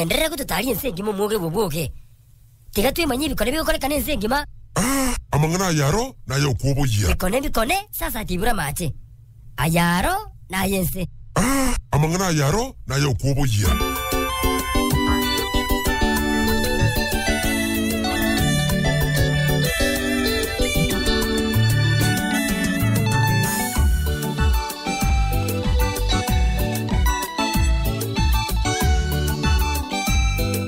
Genderera gototaria ense engima omwoge bw'obwoge. Tiga twemanye ebikone bigokorekana ense engima. Aa, amang'ana aya aro nay'okwoboyia. Bikone mbikone, sasa tibura amache. Aya aro nay'ense. Aa, amang'ana aya aro nay'okwoboyia.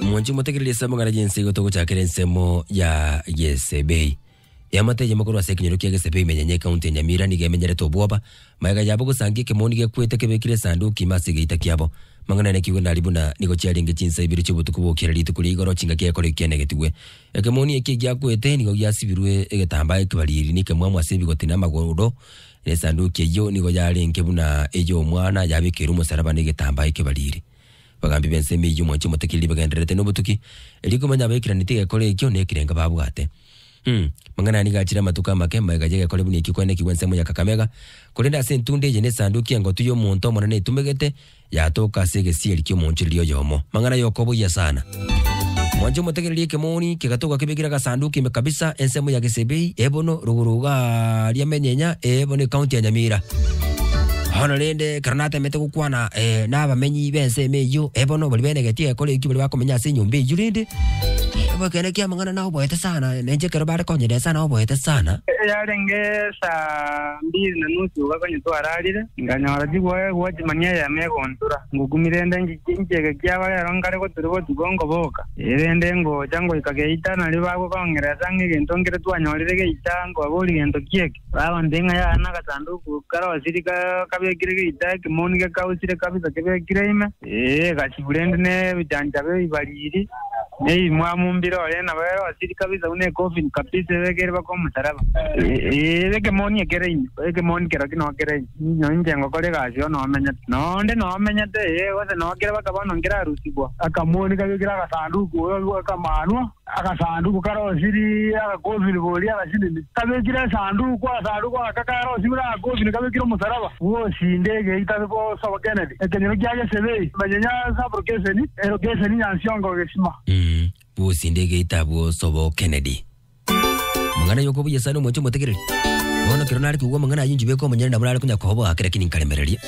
Mwanche motegereri ase amang'ana y'ense igo togochakera ensemo ya Gesebei. Eamate eyemo korwa ase ekenyoro kia Gesebei menyenye ekaunti ya Nyamira nigo emenyerete obwoba, magega yabo gosangia ekemoni gekwete kebekire esanduki ime ase egeita kiabo. Mang'ana aya nakigwe nari buna nigo chiarenge chinsa ibere chi'obotuko bw'okiera rituko ria igoro chingaki egekora ekianegetigwe. Ekemoni eki egiakwete nigo giasibirwe egetambaa ekebariri na ekemwamu ase ebigoti na amagoro, Na esanduki eyio nigo yarenge buna ey'omwana, yabekeirwe omosaraba na egetambaa ekebariri. Bagambi b'ensemo eyio mwanche omotekererie bagendererete nobotuki, erio komanya abaikeraneti egekora ekio na ekerengo babwate. Hmm, mang'ana aya nigo achire amatuko amake magega y'egekore buna ekio kwenekigwa ensemo ya Kakamega, korende ase entunda eye nesanduki engotu y'omonto omonene etumegete, yatoka ase egesieri ki'omoonchoreria oyomo. Mang'ana y'okoboyia sana. Mwanche omotegererie ekemoni kegatoka kebekire agasanduki ime kabisa ensemo ya Gesebei, ebono rogoro iga ria Menyenya, ebono ekaunti ya Nyamira. Bono rende ekero natemete gokwana eh, nabamenyi b'ensemo eyio, ebono baria benegetie egekora ekio baria bakomenya ase enyomba eyio rende, ekeene ki'amang'ana naoboete sana, nainche ekero bare konyeresa naoboete sana. Yarenge saa mbili na nusu iga konya twararire, nkanyora chigwoe chimani eyemo egontura. Ngokumia rende nchiege kiabo rero nkare gotura botuko nkoboka. Erinde ngocha ngoika geita, nario bagokong'eresa ng'a egento nkere twanyorire geita, nkobaboria gento ki eke? Bagontebia ng'a yaya nagasanduku karosirie kabekire geita, ekemoni gekausire kabisa kebekire ime. Ee, gasibu rende nebichanchabe ebibariri, na ebimwamu mbire orenge nabo erosirie kabisa buna ecoffin kabisa ebekire mpaka omosaraba. Ee, ekemoni ekere ime, ekemoni kerokio noo kere ime. Nonya inche ngokora egasi oo nomenyete, nonde nomenyete, ee, gose nokire mpaka bono nkerarusigwa. Akamoni kabekire agasanduku oyo akamanwa, agasanduku karosirie agakofini boria agasinini, kabekire esanduku, agasanduku aka karosirie buna agakofini kabekire omosaraba. Bw'osinde egeita bosabo Kennedy, ekenyoro kia Gesebei, manyenya sub-location, elokeseni Nyansiongo Gesima. Bw'osinde egeita bw'osobo Kennedy. Amang'ana y'okobuya sana omwanche omotegereri. Bono ekero nare koigwa amang'ana ayio inche beka omonyene nabo nare konya koboa kera kini nkaremereria.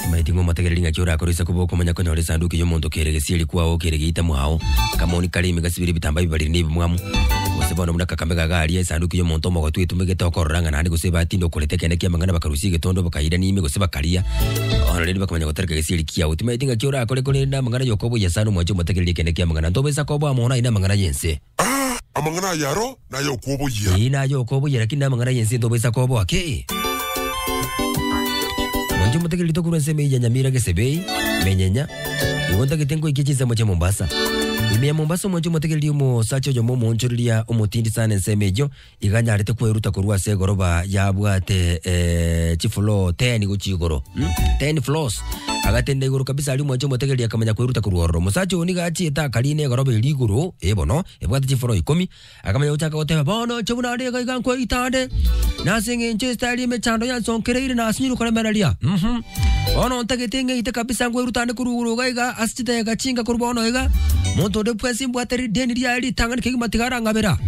Omanyete ng'a omotegereri ng'aki orakore ase koba okomanya konyora esanduki y'omonto kere gesieri kwao kere geita mwao kamoni kare ime gasibire ebitambaa bibariri na ebimwamu gose bono buna kakamega iga aria esanduki y'omonto omogotu etumegete okorora ng'a naende gose ebatinde okoreta ekeene ki'amang'ana bakarusia egetondo bakairania ime gose bakaria bono rende bakamanya gotereka gesieri kiao. Timaeti ng'aki orakore korende amang'ana y'okoboyia sana omwanche omotegereri ekeene ki'amang'ana. Ntobaisa koboa mono aye namang'ana y'ense. Aa, amang'ana aya aro nay'okwoboyia. Ee, nay'okoboyia, lakini namang'ana y'ense ntobaisa koboa ki? Mwanche omotegereri tokorwa ensemo eye ya Nyamira Gesebei, Menyenya, igo ntagete nkoikie chinsemo chia Mombasa. Ime ya Mombasa omwanche omotegereri omosacha oyomo omoonchoreria omotindi sana ensemo eyio, Iga anyarete kweruta korwa ase egoroba yabwate eh, chifloor 10 gochia igoro mm? 10 floors agatenda igoro kabisa aria omwanche omotegereria akamanya kweruta korwa ororo omosacha oyo nigo achiete akarina egoroba eria igoro eh bono ebwate chifloor ikomi akamanya gochaka goteba bono inche buna ande iga iga nkweita ande nase eng'encho estyle emechando yansonkereire nasinyire koremereria mhm bono ntagete ng'eite kabisa nkweruta ande korwa igoro iga iga ase chidageka chinga korwa bono iga monto onde bwensi mbwate rideni riaye ritang'ani kegima tiga arang'abera.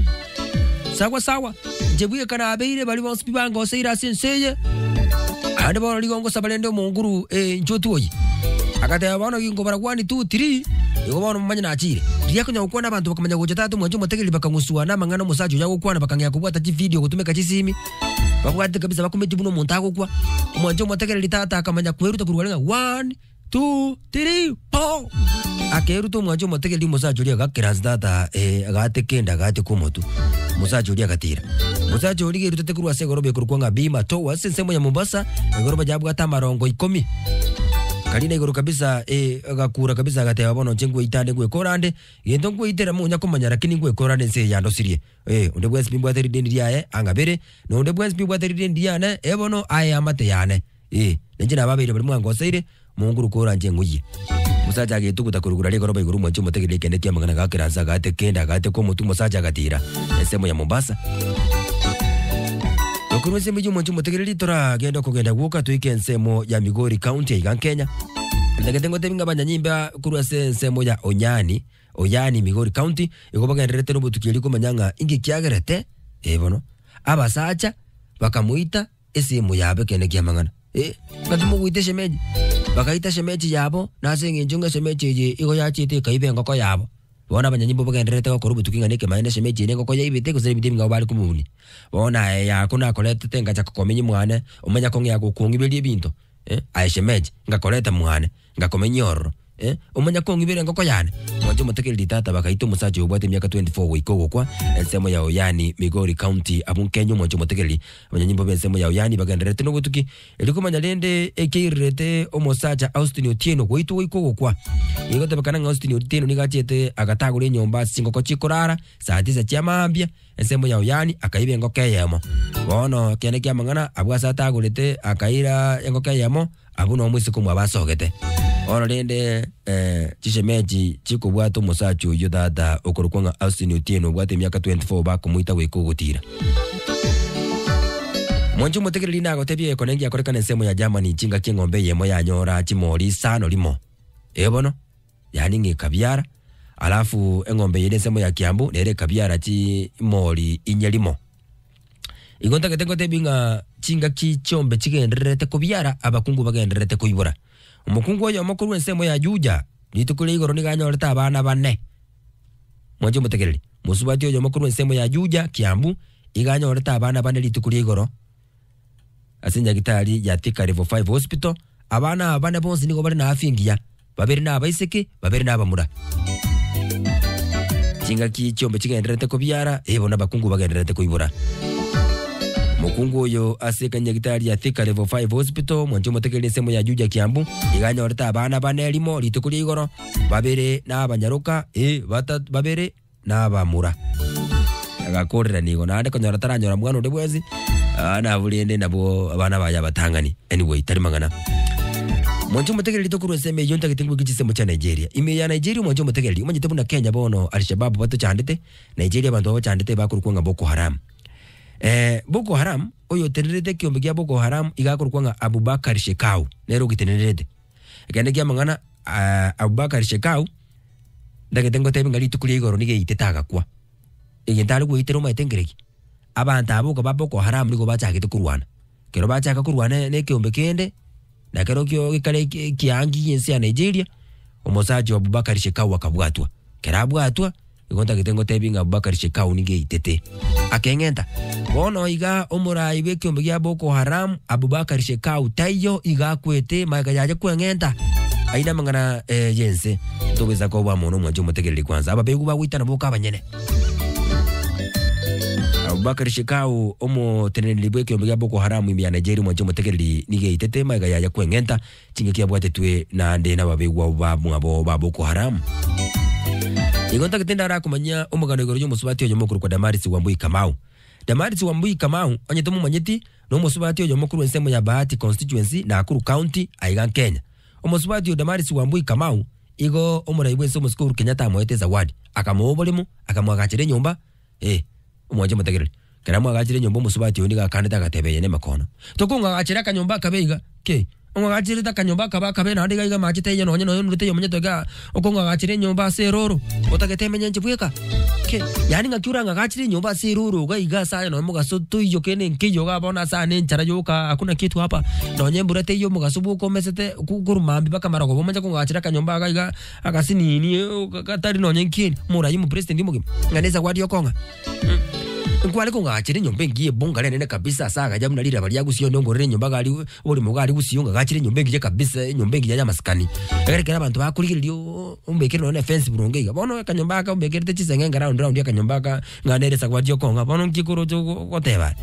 Sawa sawa, inche bweka nabeire baria bonsi pi bangoseire ase ense eye. Aande bono rigo ngosaba rende omonguru eh, inche otwoye. Agateba bono ginkobara 1 2 3 igo bono momanye nachire. Riria akonya gokwana abanto bakamanya gocha tata omwanche omotegereri bakang'usua namang'ana omosacha oyo agokwana bakang'ea kobwata chivideo gotumeka chisimi. Babwate kabisa bakumeti buna omonto agokwa. Omwanche omotegereri tata akamanya kweruta korwa aria ng'a 1 2 3 4 Akeruta omwancho omotegereri omosacha oria agakera ase tata eh, agateka enda agateka omotwe. Omosacha oria agatira. Omosacha oria gerutete korwa ase egoroba ekorokwa ng'a Bima Towers ensemo ya Mombasa, egoroba yabwate amarongo ikomi. Karina igoro kabisa eh, agakura kabisa agateba bono inche ngweita ande ngwekora ande, gento ngweitera monya komanya lakini ngwekora ande ense eye yandosirie. Eh, onde bwensi pi mbwate rideni riaye ang'abere, na onde bwensi pi obwate rideni riane, eh bono aye amate yane. Ee, ninche nababeire baria mwangoseire, monguru koranche ng'oyie. Omosacha agetuguta korugura rigoroba igoro omwanchi omotegereri ekeene ki'amang'ana agakera nse agateka enda agateka omotwe omosacha agatira ensemo ya Mombasa. Tokorwa ensemo eyio omwanchi omotegereri toragende okogenda gwoka toike ensemo ya Migori county aiga Kenya. Ntagete ngotebi ng'a abanyanyimba korwa ase ensemo ya Onyani, Oyani Migori County, igo bagendererete nobotuki erio komanya ng'a inki kiagerete, ee bono, abasacha bakamoita esimu yabo ekeene ki'amang'ana. Eh, ng'aki mogoita eshemeji? Bakaita eshemeji yabo, na ase eng'encho ng'a eshemeji eye igo yachiete ekaiba engoko yabo. Bono abanyanyimbo bagendererete gokora obotuki ng'a nekemanyererio eshemeji eye nengoko yaibete gose nebinto ebing'ao bare komobunia. Bono aye yako nakoretete ngacha kokomenya mwane, omanya kong'ea gokong'iberia ebinto. Eh, aye shemeji, ngakoreta mwane, ngakomenya ororo. Eh, omanya kong'ibera engoko yane? Mwanche omotegereri tata bakaita omosacha oyo obwate emiaka 24 goika ogokwa, ensemo ya Oyani, Migori County, abwo Kenya omwanche omotegereri. Abanyanyimbo b'ensemo ya Oyani bagendererete nobotuki erio komanya rende ekiairerete omosacha Austin Otieno goitwa goika ogokwa. Nigo egotebekana ng'a Austin Otieno nigo achiete agatagora enyomba ase chingoko chikorara saa tisa chia mambia ensemo ya Oyani akaiba engoko eyemo. Bono ekeene ki'amang'ana abwo ase atagorete akaira engoko eyemo Abwo nomoiseke omwabo asogete. Bono rende eh, chishemeji chikobwata omosacha oyio tata okorokwa ng'a Austin Otieno obwate emiaka 24 bakomoita goika ogotira. Mwanche omotegereri nagotebie egekone ngiakorekana ensemo ya Germany chingaki eng'ombe eyemo yanyora chimori isano rimo. Ee bono, yaani ng'a ekabiara, alafu eng'ombe eyende ensemo ya Kiambu nere ekabiara chimori inye rimo. Igo ntagete ngotebi ng'a chingaki chiombe chigendererete kobiara, abakungu bagendererete koibora. Omokungu oyomo korwa ensemo ya Juja, rituko ria igoro nigo anyorete abana bane. Mwanche omotegereri, mosubati oyomo korwa ensemo ya Juja, Kiambu, igo anyorete abana bane rituko ria igoro ase nyagitari ya Thika Level 5 Hospital. Abana aba bane bonsi nigo bare na afya engiya, babere nabaiseke, babere nabamura. Chingaki chiombe chigendererete kobiara, ee bono abakungu bagendererete koibora. Omokungu oyo ase ekanyagitari ya Thika Level 5 Hospital, mwanche omotegereri ensemo ya Juja Kiambu, iga anyorete abana bane rimo rituko ria igoro, babere nabanyaroka, ee bata babere nabamura. Agakorera nigo naende konyora taranyora mwana onde bwensi, ah, nabo rende nabwo abana baye abatang'ani. Anyway, tari mang'ana. Mwanche omotegereri tokorwa ensemo eyio ntagete ngweke chinsemo chia Nigeria. Ime ya Nigeria omwanche omotegereri, omanyete buna Kenya bono Alshababu batochandete, Nigeria abanto babachandete bakorokwa ng'a Boko Haram. Eh, Boko Haram, oyotenerete ekiombe kia Boko Haram iga akorokwa ng'a Abubakar Shekau, nere ogitenerete. Ekende kia amang'ana, ah, Abubakar Shekau, Ntagete ngotebie ng'a rituko ria igoro nigo eitete agakwa. Egento are goitera omanyete nkereki? Abanto aba boka ba Boko Haram nigo bachagete korwana. Ekero bachaka korwana na ekeombe kende, na kerokio gekare ekiangi gi'ense ya Nigeria, omosacha o Abubakar Shekau akabwatwa. Ekero abwatwa, igo ntagete ngotebie ng'a Abubakar Shekau nigo eitete. Akeng'enta. Bono iga omorai bw'ekeombe gia Boko Haram, Abubakar Shekau taiyo iga akwete magega yaye kweng'enta. Ayio namang'ana eh, y'ense. Tobisa koba mono omwanche omotegereri kwanza. Ababegu bagoitana boka abanyene. Abubakar Shekau omoteneneri bw'ekeombe gia Boko Haram ime ya Nigeria omwanche omotegereri nigo eitete magega yaye kweng'enta chingaki abwatetwe naende nababegwa abwo bamwabo ba Boko Haram. Igo ntagete ndarakomanyia omogano igoro y'omosubati oyomo okorokwa Damaris Wambui Kamau. Damaris Wambui Kamau, onye tomomanyeti, nomosubati oyomo korwa ensemo ya Bahati Constituency, Nakuru County, aiga Kenya. Omosubati oyo Damaris Wambui Kamau igo omorai bwense omosike Uhuru Kenyatta amoete ezawadi, akamoa oboremo, akamoagachera enyomba, eh, omwanche omotegereri. Ekero amwagachire enyomba omosubati oyo nigo akanete agateba eye nemakono. Tokong'agachera akanyomba akabe iga, ki? Ong'agacherete akanyomba akabe akabe naende iga iga amache taiyo nonye noyo onde taiyo omanyete igaa, okong'agachera enyomba ase eroro, otagete emenye inche bweka? Ki? Yaani ng'aki orang'agachere enyomba ase eroro iga iga ase aya nonye mogaso toiyo kende nkeiyo igaa bono ase aya na enchara yoka hakuna kitu hapa, nonye embura teiyo omogaso bwoka omesete ku korwa mambia mpaka marogoba omanye kong'agachera akanyomba iga iga agasinini gatari nonye nkieni, omorai omopresident omogima, ng'a na ezawadi okong'a. Nkware kong'achera enyomba engiya ebongare enene kabisa ase agacha buna riraba ria gusii onde ongorere enyomba iga aria oboremo iga aria gusii ong'agachere enyomba engiya kabisa enyomba engiya y'amasikani. Ekero ekero abanto bakorigereria ooh ombekere nonye na efence boronge iga. Bono akanyomba aka ombekerete chiseng'enge round round akanyomba aka ng'a nere esagwati okong'a bono nki koroche ogoteba aye.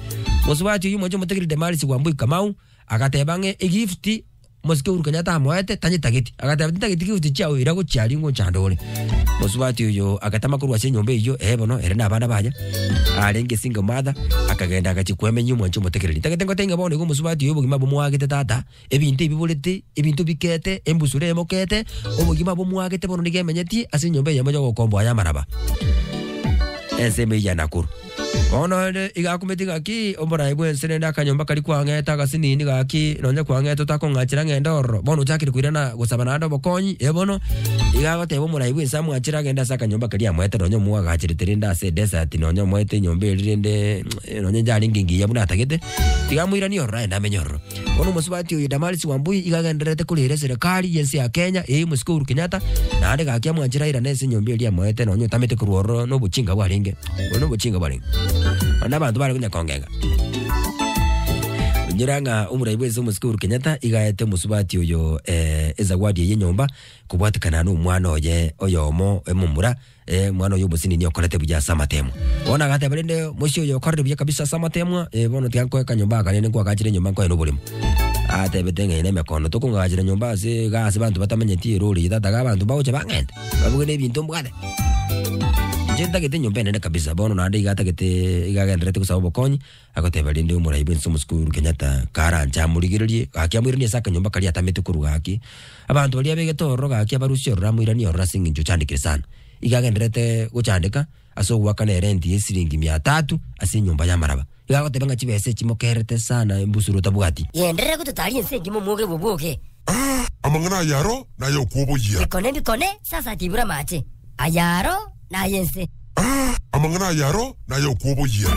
Mosubati oyio mwanche omotegereri Damaris Wambui Kamau, agateba ng'a egift Omosike Uhuru Kenyatta amoete tanyetageti. Agateba tintageti gift chiao ira gochia aria ngochanda ore. Mosubati oyo agatama korwa ase enyomba eyio ee bono ere na abana baye arenge single mother akagenda agachia kwemenya omwanchi omotegereri. Ntagete ngotebie ng'a bono igo omosubati oyo obogima bomwagete tata, ebinto ebiborete, ebinto bikete, embusuro emokete, obogima bomwagete bono nigo emenyetie ase enyomba eyemo yogokomboa y'amaraba ensemo eyio ya Nakuru. Bono ere iga akumeti gaki oboraai bw'ense rende akanyomba karia kwang'ete agasinini gaki nonya kwang'ete otakong'achera ng'ende ororo. Bono ochakire koirana gosaba naende obokonyi, ee bono iga agoteba omoraai bw'ense amwachere agende ase akanyomba karia amoete nonya omoagacherete rende ase edesert nonya omoete enyomba eria rende nonya yarenge engiya buna atagete, tiga amoiranie ororo aende amenye ororo. Bono omosubati oyo Damaris Wambui iga agendererete korera eserekari y'ense ya Kenya eye omosike Uhuru Kenyatta, naende gaki amwanchire airane ase enyomba eria amoete nonya otamete korwa ororo na obochinga bwarenge, obo na obochinga bwarenge. Naende abanto bare konya kongenga. Inyora ng'a omorai bw'ense omosike Uhuru Kenyatta iga aete omosubati oyo ezawadi eye y'enyomba kobwatekana na omwana oye oyomo omomura Eh, omwana oyo omosinini okorete buya ase amatemwa. Bono agateba rende moisia oyo okorire buya kabisa ase amatemwa, eh, bono tiga nkoe akanyomba aka rende nkoagachire enyomba nkoe noboremo. Atebete ng'a ere emekono tokong'agachera nyomba ase iga ase banto batamenyeti erori eye tata iga abanto bagocha bang'ente, babuge na ebinto mbwate. Inche ntagete enyomba enene kabisa, bono naende iga atagete iga agendererete gosaba obokonyi, Agoteba rende omorai bw'ense omosike Uhuru Kenyatta karanche amorigererie gaki amoiranie ase akanyomba karia atamete korwa gaki. Abanto baria abegete ororo gaki abarusie ororo amoiranie ororo ase engencho ochandekire sana. Iga agendererete gochandeka ase ogoakana erenti ye siringi mia tatu ase enyomba y'amaraba. Iga agoteba ng'a chibesa echi mokerete sana embusuro otabwati. Genderera gototaria ense engima omwoge bw'obwoge. Aa, amang'ana aya aro nay'okwoboyia. Bikone mbikone, sasa tibura amache, aya aro nay'ense. Aa, amang'ana aya aro nay'okwoboyia.